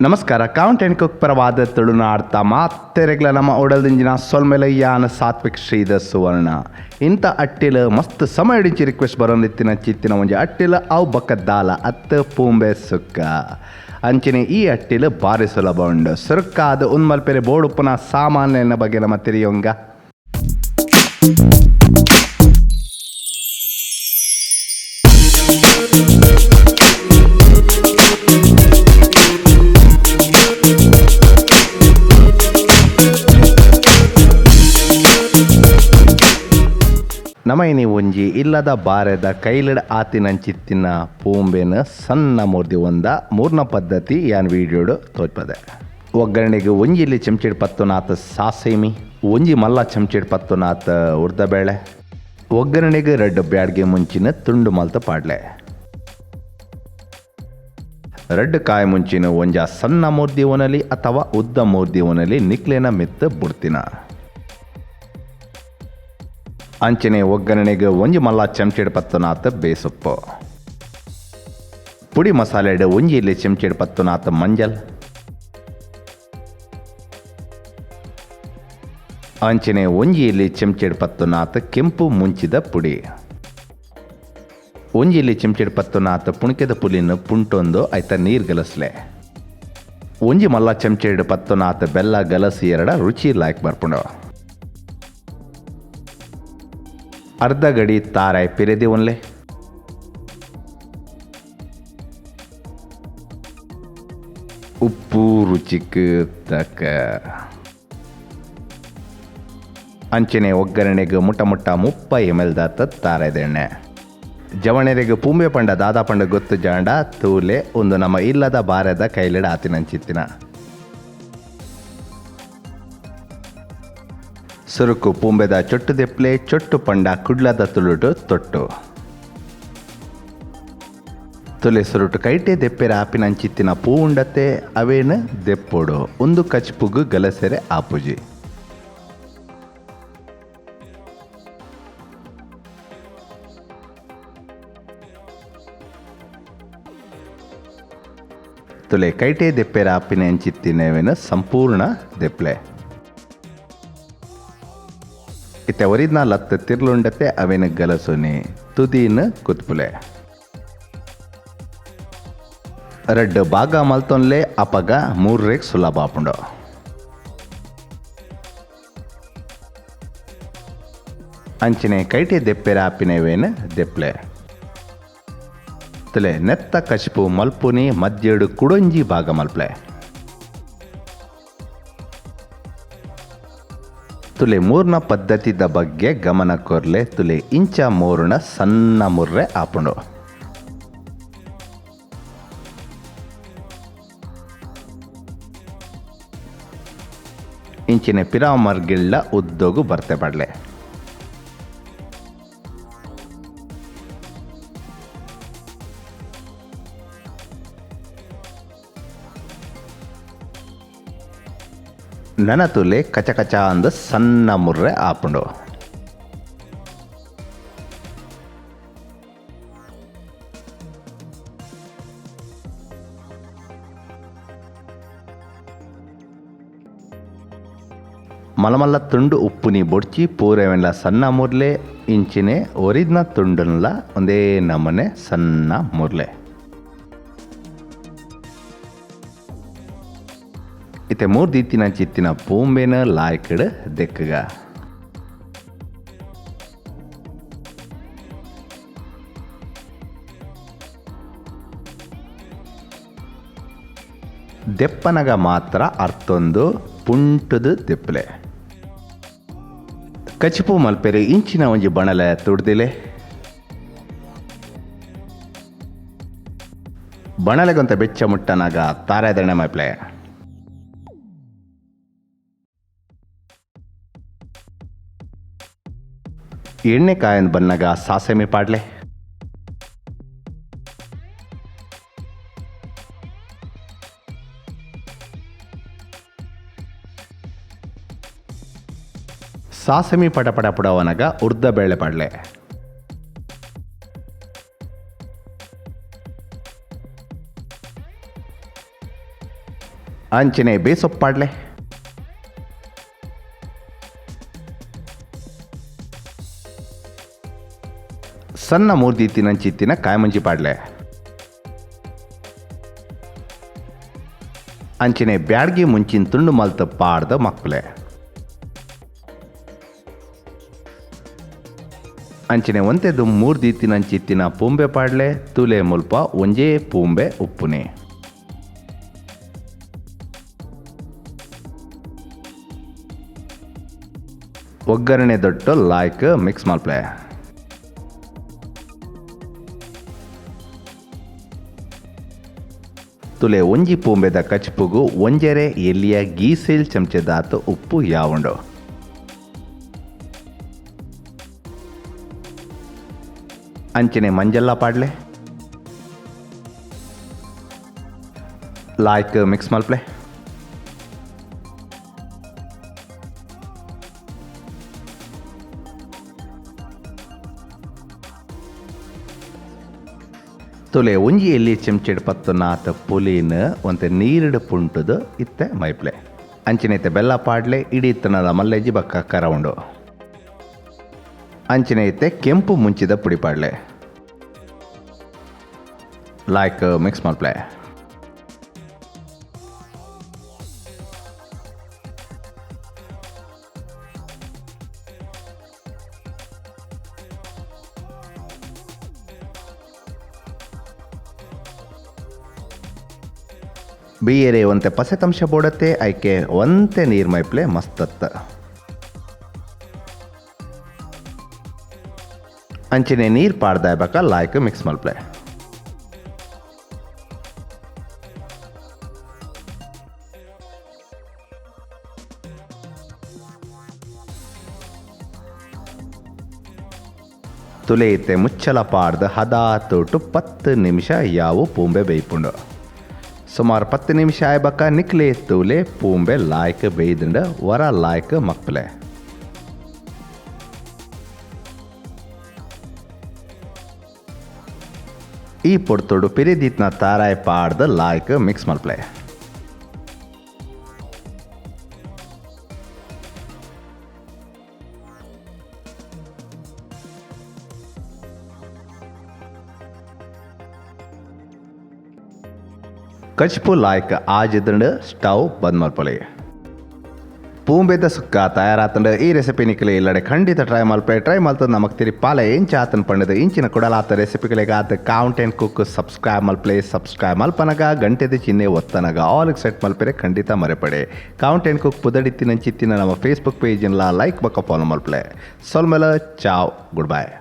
ನಮಸ್ಕಾರ, count and cook ಪರವಾದ ತುಳುನಾಡ್ತ ಮಾತೆರೆಗ್ಲ ನಮ್ಮ ಉಡಲ್ದಿಂಜಿನ ಸೊಲ್ಮೆಲಯ್ಯಾನ ಸಾತ್ವಿಕ್ ಶ್ರೀಧರ್ ಸುವರ್ಣ. ಇಂಥ ಅಟ್ಟಿಲ ಮಸ್ತ್ ಸಮಯ ರಿಕ್ವೆಸ್ಟ್ ಬರೋಂದಿತ್ತಿನ ಚಿತ್ತಿನ ಒಂಜಿ ಅಟ್ಟಿಲ ಅವು ಬಕ್ಕದ್ದಾಲ ಅತ್ತ ಪೂಂಬೆ ಸುಕ್ಕ. ಅಂಚಿನ ಈ ಅಟ್ಟಿಲು ಬಾರಿ ಸುಲಭ ಉಂಡು. ಸುರುಕಾದ ಉನ್ಮಲ್ಪೆರೆ ಬೋಡುಪ್ಪುನ ಸಾಮಾನ್ಯನ ಬಗ್ಗೆ ನಮ್ಮ ತಿರಿಯೊಂಗ. ನಮೈನಿ ಒಂಜಿ ಇಲ್ಲದ ಬಾರೆದ ಕೈಲಡ್ ಆತಿನಂಚಿತ್ತಿನ ಪೂಂಬೆನ್ ಸಣ್ಣ ಮೂರ್ದಿ ಒಂದ ಮೂರ್ನ ಪದ್ಧತಿ ಯಾನ್ ವೀಡಿಯೋಡು ತೋಜ್ಪದೆ. ಒಗ್ಗರಣೆಗೆ ಒಂಜಿ ಇಲ್ಲಿ ಚಮಚಿಡ್ ಪತ್ತುನಾತ್ ಸಾಸೇಮಿ, ಒಂಜಿ ಮಲ್ಲ ಚಮಚಿಡ್ ಪತ್ತುನಾತ್ ಉರ್ದಬೇಳೆ, ಒಗ್ಗರಣೆಗೆ ರಡ್ಡ್ ಬ್ಯಾಡ್ಗೆ ಮುಂಚಿನ ತುಂಡು ಮಲ್ತ ಪಾಡ್ಲೆ, ರಡ್ಡ್ ಕಾಯಿ ಮುಂಚಿನ ಒಂಜ ಸಣ್ಣ ಮೂರ್ದಿ ಒನಲಿ ಅಥವಾ ಉದ್ದ ಮೂರ್ದಿ ಒನಲಿ ನಿಕ್ಲೆನ ಮಿತ್ತ ಬುಡ್ತಿನ. ಅಂಚನೆ ಒಗ್ಗರಣೆಗೆ ಒಂಜಿ ಮಲ್ಲ ಚಮಚಿಡ್ ಪತ್ತುನಾತ್ ಬೇಸೊಪ್ಪು, ಪುಡಿ ಮಸಾಲೆಡ್ ಒಂಜಿ ಇಲ್ಲಿ ಚಮಚಿಡ್ ಪತ್ತುನಾತ್ ಮಂಜಲ್, ಅಂಚನೆ ಒಂಜಿ ಇಲ್ಲಿ ಚಮಚಿಡ್ ಪತ್ತುನಾತ್ ಕೆಂಪು ಮುಂಚಿದ ಪುಡಿ, ಒಂಜಿ ಇಲ್ಲಿ ಚಮಚಿಡ್ ಪತ್ತುನಾತ್ ಪುಣಕೆದ ಪುಲಿನ ಪುಂಟೊಂದು ಐತ ನೀರು ಗಲಸ್ಲೆ, ಒಂಜಿ ಮಲ್ಲ ಚಮಚಿಡ್ ಪತ್ತುನಾತ್ ಬೆಲ್ಲ ಗಲಸಿ ಎರಡ ರುಚಿ ಲಾಯ್ಕ್ ಬರ್ಪುಂಡು. ಅರ್ಧ ಗಡಿ ತಾರಾಯ್ ಪಿರೆದಿ ಒನ್ಲೆ, ಉಪ್ಪು ರುಚಿಕ್ ತಕ್ಕ, ಅಂಚನೆ ಒಗ್ಗರಣೆಗೆ ಮುಟ್ಟ ಮುಟ್ಟ 30 ml ದಾತ ತಾರಾಯ್ದೆಣ್ಣೆ. ಜವಣೆರೆಗ್ ಪೂಂಬೆ ಪಂಡ ದಾದಾ ಪಂಡ ಗೊತ್ತು ಜಾಂಡ ತೂಲೆ ಒಂದು ನಮ್ಮ ಇಲ್ಲದ ಬಾರೆದ ಕೈಲಿಡ ಆತಿನಂಚಿತ್ತಿನ. ಸುರುಕು ಪೂಂಬೆದ ಚೊಟ್ಟು ದೆಪ್ಲೆ, ಚೊಟ್ಟು ಪಂಡ ಕುಡ್ಲದ ತುಳುಟು ತೊಟ್ಟು. ತುಲೆ ಸುರುಟು ಕೈಟೆ ದೆಪ್ಪೆರ ಆಪಿನಂಚಿತ್ತಿನ ಪೂ ಉಂಡತೆ ಅವೇನು ದೆಪ್ಪೊಡು, ಒಂದು ಕಚ್ಪುಗು ಗಲಸೆರೆ ಆಪುಜಿ. ತುಲೆ ಕೈಟೆ ದೆಪ್ಪೆರ ಆಪಿನ ಅಂಚಿತ್ತಿನವೇನು ಸಂಪೂರ್ಣ ದೆಪ್ಲೆ. ಇತ್ತೆ ಒರಿದ್ನ ಲತ್ತ ತಿರ್ಲುಂಡತೆ ಅವೇನು ಗಲಸುನಿ ತುದೀನ ಕುತ್ಪುಲೆ. ರಡ್ಡ್ ಭಾಗ ಮಲ್ತೊನ್ಲೆ, ಅಪಗ ಮೂರ್ರೇಕ್ ಸುಲಭ ಆಪುಂಡು. ಅಂಚನೆ ಕೈಟೆ ದೆಪ್ಪೆರ ಆಪಿನವೇನು ದೆಪ್ಲೆ. ತುಲೆ ನೆತ್ತ ಕಚ್ಪು ಮಲ್ಪುನಿ ಮಧ್ಯಡು ಕುಡೊಂಜಿ ಭಾಗ ಮಲ್ಪ್ಲೆ. ತುಲೆ ಮೂರ್ನ ಪದ್ಧತಿದ ಬಗ್ಗೆ ಗಮನ ಕೊರ್ಲೆ. ತುಲೆ ಇಂಚ ಮೂರ್ನ ಸಣ್ಣ ಮುರ್ರೆ ಆಪುಂಡು. ಇಂಚಿನ ಪಿರಾವ್ ಮರ್ಗಿಳ್ಳ ಉದ್ದೋಗು ಬರ್ತೆ ಪಡ್ಲೆ. ನನ ತುಲೆ ಕಚ ಕಚ ಅಂದ ಸಣ್ಣ ಮುರ್ರೆ ಆಪುಂಡು. ಮಲಮಲ್ಲ ತುಂಡು ಉಪ್ಪುನಿ ಬೊಡ್ಚಿ ಪೂರೆವೆನ್ಲ ಸಣ್ಣ ಮುರ್ಲೆ, ಇಂಚಿನೆ ಒರಿದ್ನ ತುಂಡುನ್ಲ ಒಂದೇ ನಮನೆ ಸಣ್ಣ ಮುರ್ಲೆ. ಇತ್ತೆ ಮೂರು ದೀತಿನ ಚಿತ್ತಿನ ಪೂಂಬೆನ ಲಾಯ್ಕಡ್ ದೆಕ್ಕಗ. ದೆಪ್ಪನಗ ಮಾತ್ರ ಅರ್ಥೊಂದು ಪುಂಟುದು ದೆಪ್ಪಲೆ. ಕಚಿಪು ಮಲ್ಪೆರೆ ಇಂಚಿನ ಒಂಜಿ ಬಣಲೆ ತುಡ್ದಿಲೆ. ಬಣಲೆಗೊಂತ ಬೆಚ್ಚ ಮುಟ್ಟನಾಗ ತಾರೆದಣೆ ಮೈಪ್ಲೆ. ಎಣ್ಣೆ ಕಾಯನ್ ಬನ್ನಗ ಸಾಸೆಮಿ ಪಾಡ್ಲೆ. ಸಾಸಮಿ ಪಟ ಪಟ ಪುಡವನಗ ಉರ್ದ ಬೇಳೆ ಪಾಡ್ಲೆ. ಅಂಚನೆ ಬೇಸೊಪ್ಪು ಪಾಡ್ಲೆ. ಸಣ್ಣ ಮೂರ್ತಿ ತಿನ್ನಂಚಿತ್ತಿನ ಕಾಯಮುಂಚಿ ಪಾಡ್ಲೆ. ಅಂಚನೆ ಬ್ಯಾಡ್ಗಿ ಮುಂಚಿನ ತುಂಡು ಮಲ್ತ ಪಾಡ್ದ ಮಕ್ಕಳೆ. ಅಂಚನೆ ಒಂತೆದು ಮೂರ್ದಿ ತಿನಂಚಿತ್ತಿನ ಪೂಂಬೆ ಪಾಡ್ಲೆ. ತುಲೆ ಮುಲ್ಪ ಒಂಜೇ ಪೂಂಬೆ ಉಪ್ಪುನೆ. ಒಗ್ಗರಣೆ ದೊಟ್ಟು ಲಾಯ್ಕ್ ಮಿಕ್ಸ್ ಮಲ್ಪ್ಲೆ. ತುಲೆ ಒಂಜಿ ಪೂಂಬೆದ ಕಚ್ಪುಗು ಒಂಜರೆ ಎಲ್ಲಿಯ ಗೀಸೇಲ್ ಚಮಚದಾತ ಉಪ್ಪು ಯಾವುಂಡು. ಅಂಚನೆ ಮಂಜಲ್ಲ ಪಾಡ್ಲೆ. ಲಾಯ್ಕ್ ಮಿಕ್ಸ್ ಮಲ್ಪ್ಲೆ. ತುಲೆ ಒಂಜಿ ಎಲ್ಲಿ ಚೆಂಚೆಡ್ ಪತ್ತು ನಾತ ಪುಲಿನ ಒಂತೆ ನೀರಿಡು ಪುಂಟುದು ಇತ್ತೆ ಮೈಪ್ಲೆ. ಅಂಚಿನೈತೆ ಬೆಲ್ಲ ಪಾಡ್ಲೆ. ಇಡೀ ತನದ ಮಲ್ಲೆಜ್ಜಿ ಬಕ್ಕ ಕರ ಉಂಡು. ಅಂಚಿನ ಇತ್ತೆ ಕೆಂಪು ಮುಂಚಿದ ಪುಡಿ ಪಾಡ್ಲೆ. ಲಾಯ್ಕ್ ಮಿಕ್ಸ್ ಮಲ್ಪ್ಲೆ. ಬೀಯರೆ ಒಂತೆ ಪಸೆತಂಶ ಬೋಡತ್ತೆ. ಐಕೆ ಒಂತೆ ನೀರು ಮೈಪ್ಲೆ ಮಸ್ತತ್ತ. ಅಂಚನೆ ನೀರು ಪಾಡ್ದ ಬಕ ಲಾಯ್ಕ್ ಮಿಕ್ಸ್ ಮಲ್ಪ್ಲೆ. ತುಲೆ ಇತ್ತೆ ಮುಚ್ಚಲ ಪಾಡ್ದು ಹದಾ ತೋಟು 10 ನಿಮಿಷ ಯಾವು ಪೂಂಬೆ ಬೇಯ್ಪುಂಡು. ಸುಮಾರು 10 ನಿಮಿಷ ಆಯ್ಬಕ್ಕ ನಿಕ್ಲೆ ತೂಲೆ ಪೂಂಬೆ ಲಾಯ್ಕ್ ಬೇಯ್ದುಂಡು. ವರ ಲಾಯ್ಕ್ ಮಕ್ಪ್ಲೆ. ಈ ಪೊಡ್ತೊಡು ಪಿರಿದಿತ್ನ ತಾರಾಯ್ ಪಾಡ್ದು ಲಾಯ್ಕ್ ಮಿಕ್ಸ್ ಮಲ್ಪ್ಲೆ. ಕಚ್ಪು ಲಾಯ್ಕ್ ಆಜಿದ್ರಂಡು ಸ್ಟವ್ ಬಂದ್ ಮಲ್ಪೊಲಿ. ಪೂಂಬೆದ ಸುಕ್ಕ ತಯಾರಾತಂಡು. ಈ ರೆಸಿಪಿ ನಿಕ್ಲೆ ಇಲ್ಲಡೆ ಖಂಡಿತ ಟ್ರೈ ಮಲ್ಪೆ. ಟ್ರೈ ಮಲ್ತದ ನಮಕ್ ತಿರಿ ಪಾಲೆ ಇಂಚ ಆತನ ಪಂಡದ. ಇಂಚಿನ ಕೊಡಲಾತ ರೆಸಿಪಿಗಳಿಗೆ count and cook subscribe ಮಲ್ಪಲೆ. Subscribe ಮಲ್ಪನಗ ಗಂಟೆದ ಚಿಹ್ನೆ ಒತ್ತನಗ ಆಲ್ ಸೆಟ್ ಮಲ್ಪೆರೆ ಖಂಡಿತ ಮರೆಪಡೆ. Count and cook ಪುದಡಿತ್ತಿನ ಚಿತ್ತಿನ ನಮ್ಮ ಫೇಸ್ಬುಕ್ ಪೇಜಿನ್ಲ ಲೈಕ್ ಬಕ್ಕ ಫಾಲೋ ಮಲ್ಪಲೆ. ಸೊಲ್ಮೆಲ, ಚಾವ್, ಗುಡ್ ಬಾಯ್.